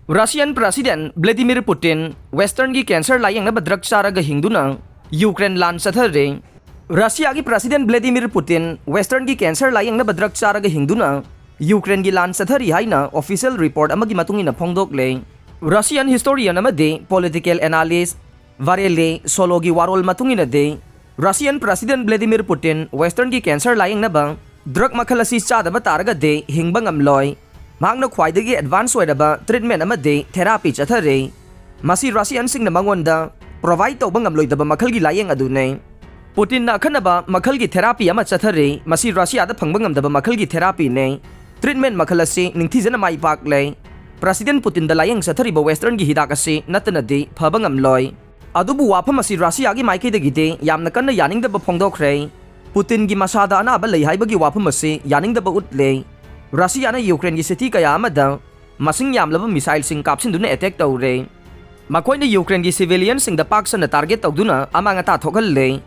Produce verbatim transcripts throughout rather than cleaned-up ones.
Russian President Vladimir Putin Westernꯒꯤ cancer ꯂꯥꯌꯦꯡꯅꯕ drug ꯆꯥꯔꯒ ꯍꯤꯡꯗꯨꯅ Ukraine ꯂꯥꯟ ꯆꯠꯊꯔꯦ꯫ Russiaꯒꯤ President Vladimir Putin Westernꯒꯤ cancer ꯂꯥꯌꯦꯡꯅꯕ drug ꯆꯥꯔꯒ ꯍꯤꯡꯗꯨꯅ Ukraineꯒꯤ ꯂꯥꯟ ꯆꯠꯊꯔꯤ ꯍꯥꯏꯅ official report ꯑꯃꯒꯤ ꯃꯇꯨꯡ ꯏꯟꯅ ꯐꯣꯡꯗꯣꯛꯂꯦ꯫ Russian historian ꯑꯃꯗꯤ political analyst Varele Soloꯒꯤ ꯋꯥꯔꯣꯜ ꯃꯇꯨꯡ ꯏꯟꯅꯗꯤ, Russian President Vladimir Putin Westernꯒꯤ cancer ꯂꯥꯌꯦꯡꯅꯕ drug ꯃꯈꯜ ꯑꯁꯤ ꯆꯥꯗꯕ ꯇꯥꯔꯒꯗꯤ ꯍꯤꯡꯕ ꯉꯝꯂꯣꯏ꯫ ꯃꯍꯥꯛꯅ ꯈ꯭ꯋꯥꯏꯗꯒꯤ advance ꯑꯣꯏꯔꯕ treatment ꯑꯃꯗꯤ therapy ꯆꯠꯊꯔꯤ꯫ ꯃꯁꯤ Russianꯁꯤꯡꯅ ꯃꯉꯣꯟꯗ provide ꯇꯧꯕ ꯉꯝꯂꯣꯏꯗꯕ ꯃꯈꯜꯒꯤ ꯂꯥꯌꯦꯡ ꯑꯗꯨꯅꯤ꯫ Putinꯅ ꯑꯈꯟꯅꯕ ꯃꯈꯜꯒꯤ therapy ꯑꯃ ꯆꯠꯊꯔꯤ, ꯃꯁꯤ Russiaꯗ ꯐꯪꯕ ꯉꯝꯗꯕ ꯃꯈꯜꯒꯤ therapyꯅꯤ꯫ Treatment ꯃꯈꯜ ꯑꯁꯤ ꯅꯤꯡꯊꯤꯖꯅ ꯃꯥꯏ ꯄꯥꯛꯂꯦ꯫ President Putinꯗ ꯂꯥꯌꯦꯡ ꯆꯠꯊꯔꯤꯕ Westernꯒꯤ ꯍꯤꯗꯥꯛ ꯑꯁꯤ ꯅꯠꯇꯅꯗꯤ ꯐꯕ ꯉꯝꯂꯣꯏ꯫ ꯑꯗꯨꯕꯨ ꯋꯥꯐꯝ ꯑꯁꯤ Russiaꯒꯤ ꯃꯥꯏꯀꯩꯗꯒꯤꯗꯤ ꯌꯥꯝꯅ ꯀꯟꯅ ꯌꯥꯅꯤꯡꯗꯕ ꯐꯣꯡꯗꯣꯛꯈ꯭ꯔꯦ꯫ Putinꯒꯤ ꯃꯁꯥꯗ ꯑꯅꯥꯕ ꯂꯩ ꯍꯥꯏꯕꯒꯤ ꯋꯥꯐꯝ ꯑꯁꯤ ꯌꯥꯅꯤꯡꯗꯕ ꯎꯠꯂꯦ꯫ Russiaꯅ Ukraineꯒꯤ city ꯀꯌꯥ ꯑꯃꯗ ꯃꯁꯤꯡ ꯌꯥꯝꯂꯕ missileꯁꯤꯡ ꯀꯥꯞꯁꯤꯟꯗꯨꯅ attack ꯇꯧꯔꯦ꯫ ꯃꯈꯣꯏꯅ Ukraineꯒꯤ civilianꯁꯤꯡꯗ ꯄꯥꯛ ꯁꯟꯅ target ꯇꯧꯗꯨꯅ ꯑꯃꯥꯡ ꯑꯇꯥ ꯊꯣꯛꯍꯜꯂꯦ꯫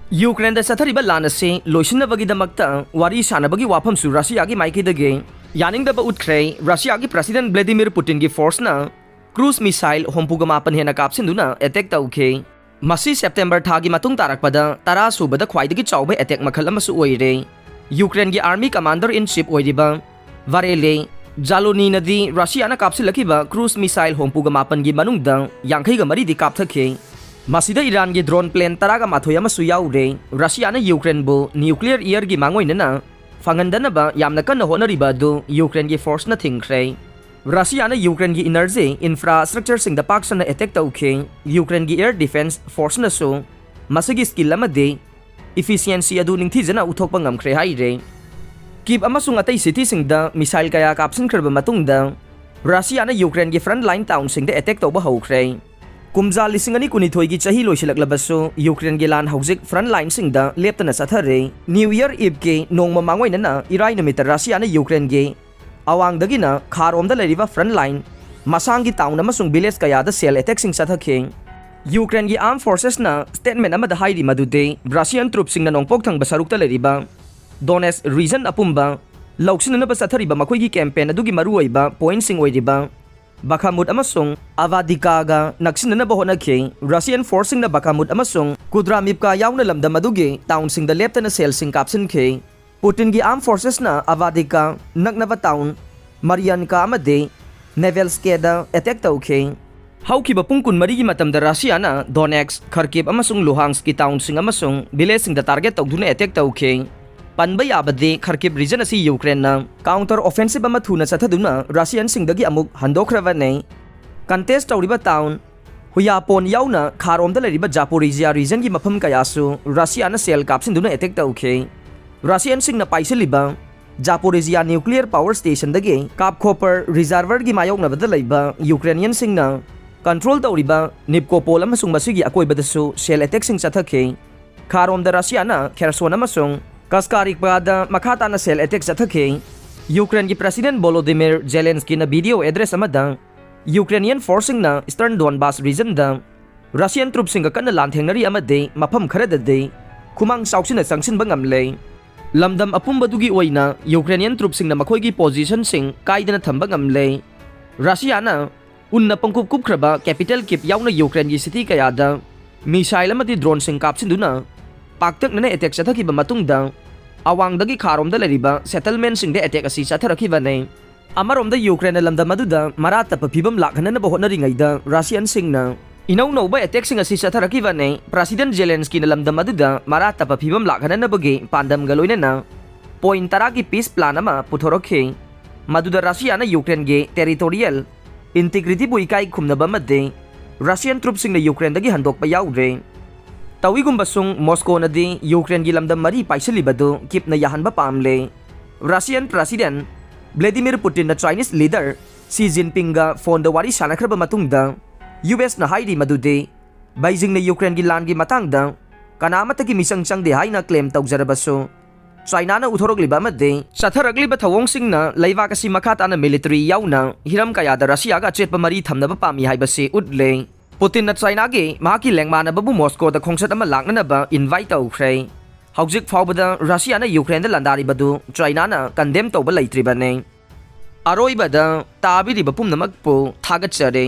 Ukraineꯗ ꯆꯠꯊꯔꯤꯕ ꯂꯥꯟ ꯑꯁꯤ ꯂꯣꯏꯁꯤꯟꯅꯕꯒꯤꯗꯃꯛꯇ ꯋꯥꯔꯤ ꯁꯥꯟꯅꯕꯒꯤ ꯋꯥꯐꯝꯁꯨ Russiaꯒꯤ ꯃꯥꯏꯀꯩꯗꯒꯤ ꯌꯥꯅꯤꯡꯗꯕ ꯎꯠꯈ꯭ꯔꯦ꯫ Russiaꯒꯤ President Vladimir Putinꯒꯤ forceꯅ cruise missile ꯍꯨꯝꯐꯨꯒ ꯃꯥꯄꯟ ꯍꯦꯟꯅ ꯀꯥꯞꯁꯤꯟꯗꯨꯅ attack ꯇꯧꯈꯤ꯫ ꯃꯁꯤ September ꯊꯥꯒꯤ ꯃꯇꯨꯡ ꯇꯥꯔꯛꯄꯗ ꯇꯔꯥ ꯁꯨꯕꯗ ꯈ꯭ꯋꯥꯏꯗꯒꯤ ꯆꯥꯎꯕ attack ꯃꯈꯜ ꯑꯃꯁꯨ ꯑꯣꯏꯔꯦ꯫ Ukraineꯒꯤ army commander in chief ꯑꯣꯏꯔꯤꯕ Varele Zalonyꯅꯗꯤ Russiaꯅ ꯀꯥꯞꯁꯤꯜꯂꯛꯈꯤꯕ cruise missile ꯍꯨꯝꯐꯨꯒ ꯃꯥꯄꯟꯒꯤ ꯃꯅꯨꯡꯗ ꯌꯥꯡꯈꯩꯒ ꯃꯔꯤꯗꯤ ꯀꯥꯞꯊꯈꯤ꯫ ꯃꯁꯤꯗ Iranꯒꯤ drone plane ꯇꯔꯥꯒ ꯃꯥꯊꯣꯏ ꯑꯃꯁꯨ ꯌꯥꯎꯔꯦ꯫ Russiaꯅ Ukraineꯕꯨ nuclear yearꯒꯤ ꯃꯥꯡꯑꯣꯏꯅꯅ ꯐꯪꯍꯟꯗꯅꯕ ꯌꯥꯝꯅ ꯀꯟꯅ ꯍꯣꯠꯅꯔꯤꯕ ꯑꯗꯨ Ukraineꯒꯤ forceꯅ ꯊꯤꯡꯈ꯭ꯔꯦ꯫ Russiaꯅ Ukraineꯒꯤ energy infrastructureꯁꯤꯡꯗ ꯄꯥꯛ ꯁꯟꯅ attack ꯇꯧꯈꯤ꯫ Ukraineꯒꯤ air defense forceꯅꯁꯨ ꯃꯁꯤꯒꯤ skill ꯑꯃꯗꯤ efficiency ꯑꯗꯨ ꯅꯤꯡꯊꯤꯖꯅ ꯎꯠꯊꯣꯛꯄ ꯉꯝꯈ꯭ꯔꯦ ꯍꯥꯏꯔꯦ꯫ Kyiv ꯑꯃꯁꯨꯡ ꯑꯇꯩ cityꯁꯤꯡꯗ missile ꯀꯌꯥ ꯀꯥꯞꯁꯤꯟꯈ꯭ꯔꯕ ꯃꯇꯨꯡꯗ, Russiaꯅ Ukraineꯒꯤ front line townꯁꯤꯡꯗ attack ꯇꯧꯕ ꯍꯧꯈ꯭ꯔꯦ꯫ ꯀꯨꯝꯖꯥ ꯂꯤꯁꯤꯡ ꯑꯅꯤ ꯀꯨꯟꯅꯤꯊꯣꯏꯒꯤ ꯆꯍꯤ ꯂꯣꯏꯁꯤꯜꯂꯛꯂꯕꯁꯨ, Ukraineꯒꯤ ꯂꯥꯟ ꯍꯧꯖꯤꯛ front lineꯁꯤꯡꯗ ꯂꯦꯞꯇꯅ ꯆꯠꯊꯔꯤ꯫ New Year Eveꯀꯤ ꯅꯣꯡꯃ ꯃꯥꯡꯑꯣꯏꯅꯅ ꯏꯔꯥꯏ ꯅꯨꯃꯤꯠꯇ Russiaꯅ Ukraineꯒꯤ ꯑꯋꯥꯡꯗꯒꯤꯅ ꯈꯥꯔꯣꯝꯗ ꯂꯩꯔꯤꯕ front line, ꯃꯁꯥꯡꯒꯤ town ꯑꯃꯁꯨꯡ village ꯀꯌꯥꯗ shell attackꯁꯤꯡ ꯆꯠꯊꯈꯤ꯫ Ukraineꯒꯤ armed forcesꯅ statement ꯑꯃꯗ ꯍꯥꯏꯔꯤ ꯃꯗꯨꯗꯤ Russian troopꯁꯤꯡꯅ ꯅꯣꯡꯄꯣꯛ ꯊꯪꯕ ꯁꯔꯨꯛꯇ ꯂꯩꯔꯤꯕ Donetsk region ꯑꯄꯨꯝꯕ ꯂꯧꯁꯤꯟꯅꯅꯕ ꯆꯠꯊꯔꯤꯕ ꯃꯈꯣꯏꯒꯤ campaign ꯑꯗꯨꯒꯤ ꯃꯔꯨꯑꯣꯏꯕ pointꯁꯤꯡ ꯑꯣꯏꯔꯤꯕ ꯕꯥꯈꯥꯃꯨꯠ ꯑꯃꯁꯨꯡ ꯑꯚꯥꯗꯤꯀꯥꯒ ꯅꯛꯁꯤꯟꯅꯅꯕ ꯍꯣꯠꯅꯈꯤ꯫ ꯔꯁꯤꯌꯥꯟ ꯐꯣꯔꯁꯁꯤꯡꯅ ꯕꯥꯈꯥꯃꯨꯠ ꯑꯃꯁꯨꯡ ꯀꯨꯗ꯭ꯔꯥꯃꯤꯞꯀꯥ ꯌꯥꯎꯅ ꯂꯝꯗꯝ ꯑꯗꯨꯒꯤ ꯇꯥꯎꯟꯁꯤꯡꯗ ꯂꯦꯞꯇꯅ ꯁꯦꯜꯁꯤꯡ ꯀꯥꯞꯁꯤꯟꯈꯤ꯫ ꯄꯨꯇꯤꯟꯒꯤ ꯑꯥꯔꯝ ꯐꯣꯔꯁꯦꯁꯅ ꯑꯚꯥꯗꯤꯀꯥ ꯅꯛꯅꯕ ꯇꯥꯎꯟ ꯃꯥꯔꯤꯌꯥꯟꯀꯥ ꯑꯃꯗꯤ ꯅꯦꯚꯦꯜꯁꯀꯦꯗ ꯑꯦꯇꯦꯛ ꯇꯧꯈꯤ꯫ ꯍꯧꯈꯤꯕ ꯄꯨꯡ ꯀꯨꯟꯃꯔꯤꯒꯤ ꯃꯇꯝꯗ ꯔꯁꯤꯌꯥꯅ ꯗꯣꯅꯦꯠꯁ, ꯈꯔꯀꯤꯞ ꯑꯃꯁꯨꯡ ꯂꯨꯍꯥꯟꯁꯀꯤ ꯇꯥꯎꯟꯁꯤꯡ ꯑꯃꯁꯨꯡ ꯚꯤꯂꯦꯖꯁꯤꯡꯗ ꯇꯥꯔꯒꯦꯠ ꯇꯧꯗꯨꯅ ꯑꯦꯇꯦꯛ ꯇꯧꯈꯤ꯫ ꯄꯟꯕ ꯌꯥꯕꯗꯤ, ꯈꯔꯀꯤꯞ ꯔꯤꯖꯟ ꯑꯁꯤ ꯌꯨꯀ꯭ꯔꯦꯟꯅ ꯀꯥꯎꯟꯇꯔ ꯑꯣꯐꯦꯟꯁꯤꯞ ꯑꯃ ꯊꯨꯅ ꯆꯠꯊꯗꯨꯅ ꯔꯁꯤꯌꯥꯟꯁꯤꯡꯗꯒꯤ ꯑꯃꯨꯛ ꯍꯟꯗꯣꯛꯈ꯭ꯔꯕꯅꯤ꯫ ꯀꯟꯇꯦꯁ ꯇꯧꯔꯤꯕ ꯇꯥꯎꯟ ꯍꯨꯌꯥꯄꯣꯟ ꯌꯥꯎꯅ ꯈꯥꯔꯣꯝꯗ ꯂꯩꯔꯤꯕ ꯖꯥꯄꯣꯔꯤꯖꯤꯌꯥ ꯔꯤꯖꯟꯒꯤ ꯃꯐꯝ ꯀꯌꯥꯁꯨ ꯔꯁꯤꯌꯥꯅ ꯁꯦꯜ ꯀꯥꯞꯁꯤꯟꯗꯨꯅ ꯑꯦꯇꯦꯛ ꯇꯧꯈꯤ꯫ ꯔꯁꯤꯌꯥꯟꯁꯤꯡꯅ ꯄꯥꯏꯁꯤꯜꯂꯤꯕ ꯖꯥꯄꯣꯔꯤꯖꯤꯌꯥ ꯅ꯭ꯌꯨꯀ꯭ꯂꯤꯌꯔ ꯄꯥꯋꯔ ꯁ꯭ꯇꯦꯁꯟꯗꯒꯤ ꯀꯥꯞꯈꯣꯄꯔ ꯔꯤꯖꯥꯔꯚꯔꯒꯤ ꯃꯥꯌꯣꯛꯅꯕꯗ ꯂꯩꯕ ꯌꯨꯀ꯭ꯔꯦꯅꯤꯌꯟꯁꯤꯡꯅ ꯀꯟꯇ꯭ꯔꯣꯜ ꯇꯧꯔꯤꯕ ꯅꯤꯞꯀꯣꯄꯣꯜ ꯑꯃꯁꯨꯡ ꯃꯁꯤꯒꯤ ꯑꯀꯣꯏꯕꯗꯁꯨ ꯁꯦꯜ ꯑꯦꯇꯦꯛꯁꯤꯡ ꯆꯠꯊꯈꯤ꯫ ꯈꯥꯔꯣꯝꯗ ꯔꯁꯤꯌꯥꯅ ꯈꯦꯔꯁꯣꯟ ꯑꯃꯁꯨꯡ ꯀꯁꯀꯥꯔꯤꯛꯄꯥꯗ ꯃꯈꯥ ꯇꯥꯅ ꯁꯦꯜ ꯑꯦꯇꯦꯛ ꯆꯠꯊꯈꯤ꯫ ꯌꯨꯀ꯭ꯔꯦꯟꯒꯤ ꯄ꯭ꯔꯦꯁꯤꯗꯦꯟꯠ ꯚꯣꯂꯣꯗꯤꯃꯤꯔ ꯖꯦꯂꯦꯟꯁꯀꯤꯅ ꯚꯤꯗꯤꯑꯣ ꯑꯦꯗ꯭ꯔꯦꯁ ꯑꯃꯗ ꯌꯨꯀ꯭ꯔꯦꯅꯤꯌꯟ ꯐꯣꯔꯁꯁꯤꯡꯅ ꯏꯁꯇꯔꯟ ꯗꯣꯟꯕꯥꯁ ꯔꯤꯖꯟꯗ ꯔꯁꯤꯌꯟ ꯇ꯭ꯔꯨꯞꯁꯤꯡꯒ ꯀꯟꯅ ꯂꯥꯟꯊꯦꯡꯅꯔꯤ ꯑꯃꯗꯤ ꯃꯐꯝ ꯈꯔꯗꯗꯤ ꯈꯨꯃꯥꯡ ꯆꯥꯎꯁꯤꯟꯅ ꯆꯪꯁꯤꯟꯕ ꯉꯝꯂꯦ꯫ ꯂꯝꯗꯝ ꯑꯄꯨꯝꯕꯗꯨꯒꯤ ꯑꯣꯏꯅ ꯌꯨꯀ꯭ꯔꯦꯅꯤꯌꯟ ꯇ꯭ꯔꯨꯞꯁꯤꯡꯅ ꯃꯈꯣꯏꯒꯤ ꯄꯣꯖꯤꯁꯟꯁꯤꯡ ꯀꯥꯏꯗꯅ ꯊꯝꯕ ꯉꯝꯂꯦ꯫ ꯔꯁꯤꯌꯥꯅ ꯎꯟꯅ ꯄꯪꯀꯨꯞ ꯀꯨꯞꯈ꯭ꯔꯕ ꯀꯦꯄꯤꯇꯦꯜ ꯀꯤꯞ ꯌꯥꯎꯅ ꯌꯨꯀ꯭ꯔꯦꯟꯒꯤ ꯁꯤꯇꯤ ꯀꯌꯥꯗ ꯃꯤꯁꯥꯏꯜ ꯑꯃꯗꯤ ꯗ꯭ꯔꯣꯟꯁꯤꯡ ꯀꯥꯞꯁꯤꯟꯗꯨꯅ ꯄꯥꯛꯇꯛꯅꯅ ꯑꯦꯇꯦꯛ ꯆꯠꯊꯈꯤꯕ ꯃꯇꯨꯡꯗ, ꯑꯋꯥꯡꯗꯒꯤ ꯈꯥꯔꯣꯝꯗ ꯂꯩꯔꯤꯕ ꯁꯦꯇꯜꯃꯦꯟꯠꯁꯤꯡꯗ ꯑꯦꯇꯦꯛ ꯑꯁꯤ ꯆꯠꯊꯔꯛꯈꯤꯕꯅꯤ꯫ ꯑꯃꯔꯣꯝꯗ ꯌꯨꯀ꯭ꯔꯦꯟꯅ ꯂꯝꯗꯝ ꯑꯗꯨꯗ ꯃꯔꯥ ꯇꯞꯄ ꯐꯤꯕꯝ ꯂꯥꯛꯍꯟꯅꯅꯕ ꯍꯣꯠꯅꯔꯤꯉꯩꯗ, ꯔꯁꯤꯌꯟꯁꯤꯡꯅ ꯏꯅꯧ ꯅꯧꯕ ꯑꯦꯇꯦꯛꯁꯤꯡ ꯑꯁꯤ ꯆꯠꯊꯔꯛꯈꯤꯕꯅꯤ꯫ ꯄ꯭ꯔꯦꯁꯤꯗꯦꯟꯠ ꯖꯦꯂꯦꯟꯁꯀꯤꯅ ꯂꯝꯗꯝ ꯑꯗꯨꯗ ꯃꯔꯥ ꯇꯞꯄ ꯐꯤꯕꯝ ꯂꯥꯛꯍꯟꯅꯅꯕꯒꯤ ꯄꯥꯟꯗꯝꯒ ꯂꯣꯏꯅꯅ ꯄꯣꯏꯟꯠ ꯇꯔꯥꯒꯤ ꯄꯤꯁ ꯄ꯭ꯂꯥꯟ ꯑꯃ ꯄꯨꯊꯣꯔꯛꯈꯤ, ꯃꯗꯨꯗ ꯔꯁꯤꯌꯥꯅ ꯌꯨꯀ꯭ꯔꯦꯟꯒꯤ ꯇꯦꯔꯤꯇꯣꯔꯤꯌꯦꯜ ꯏꯟꯇꯤꯒ꯭ꯔꯤꯇꯤꯕꯨ ꯏꯀꯥꯏ ꯈꯨꯝꯅꯕ ꯑꯃꯗꯤ ꯔꯁꯤꯌꯟ ꯇ꯭ꯔꯨꯞꯁꯤꯡꯅ ꯌꯨꯀ꯭ꯔꯦꯟꯗꯒꯤ ꯍꯟꯗꯣꯛꯄ ꯌꯥꯎꯗ꯭ꯔꯦ꯫ ꯇꯧꯏꯒꯨꯝꯕꯁꯨꯡ, ꯃꯣꯁꯀꯣꯅꯗꯤ ꯌꯨꯀ꯭ꯔꯦꯟꯒꯤ ꯂꯝꯗꯝ ꯃꯔꯤ ꯄꯥꯏꯁꯤꯜꯂꯤꯕꯗꯨ ꯀꯤꯞꯅ ꯌꯥꯍꯟꯕ ꯄꯥꯝꯂꯦ꯫ ꯔꯁꯤꯌꯟ ꯄ꯭ꯔꯦꯁꯤꯗꯦꯟꯠ ꯚ꯭ꯂꯦꯗꯤꯃꯤꯔ ꯄꯨꯇꯤꯟꯅ ꯆꯥꯏꯅꯤꯁ ꯂꯤꯗꯔ ꯁꯤ ꯖꯤꯟꯄꯤꯡꯒ ꯐꯣꯟꯗ ꯋꯥꯔꯤ ꯁꯥꯟꯅꯈ꯭ꯔꯕ ꯃꯇꯨꯡꯗ, ꯌꯨ ꯑꯦꯁꯅ ꯍꯥꯏꯔꯤ ꯃꯗꯨꯗꯤ ꯕꯩꯖꯤꯡꯅ ꯌꯨꯀ꯭ꯔꯦꯟꯒꯤ ꯂꯥꯟꯒꯤ ꯃꯇꯥꯡꯗ ꯀꯅꯥꯃꯠꯇꯒꯤ ꯃꯤꯆꯪ ꯆꯪꯗꯦ ꯍꯥꯏꯅ ꯀ꯭ꯂꯦꯝ ꯇꯧꯖꯔꯕꯁꯨ, ꯆꯥꯏꯅꯥꯅ ꯎꯠꯊꯣꯔꯛꯂꯤꯕ ꯑꯃꯗꯤ ꯆꯠꯊꯔꯛꯂꯤꯕ ꯊꯧꯑꯣꯡꯁꯤꯡꯅ ꯂꯩꯕꯥꯛ ꯑꯁꯤ ꯃꯈꯥ ꯇꯥꯅ ꯃꯤꯂꯤꯇꯔꯤ ꯌꯥꯎꯅ ꯍꯤꯔꯝ ꯀꯌꯥꯗ ꯔꯁꯤꯌꯥꯒ ꯑꯆꯦꯠꯄ ꯃꯔꯤ ꯊꯝꯅꯕ ꯄꯥꯝꯃꯤ ꯍꯥꯏꯕꯁꯤ ꯎꯠꯂꯦ꯫ ꯄꯨꯇꯤꯟꯅ ꯆꯥꯏꯅꯥꯒꯤ ꯃꯍꯥꯛꯀꯤ ꯂꯦꯡꯃꯥꯟꯅꯕꯕꯨ ꯃꯣꯁꯀꯣꯗ ꯈꯣꯡꯆꯠ ꯑꯃ ꯂꯥꯛꯅꯅꯕ ꯏꯟꯚꯥꯏꯠ ꯇꯧꯈ꯭ꯔꯦ꯫ ꯍꯧꯖꯤꯛ ꯐꯥꯎꯕꯗ ꯔꯁꯤꯌꯥꯅ ꯌꯨꯀ꯭ꯔꯦꯟꯗ ꯂꯥꯟꯗꯥꯔꯤꯕꯗꯨ ꯆꯥꯏꯅꯥꯅ ꯀꯟꯗꯦꯝ ꯇꯧꯕ ꯂꯩꯇ꯭ꯔꯤꯕꯅꯤ꯫ ꯑꯔꯣꯏꯕꯗ ꯇꯥꯕꯤꯔꯤꯕ ꯄꯨꯝꯅꯃꯛꯄꯨ ꯊꯥꯒꯠꯆꯔꯤ꯫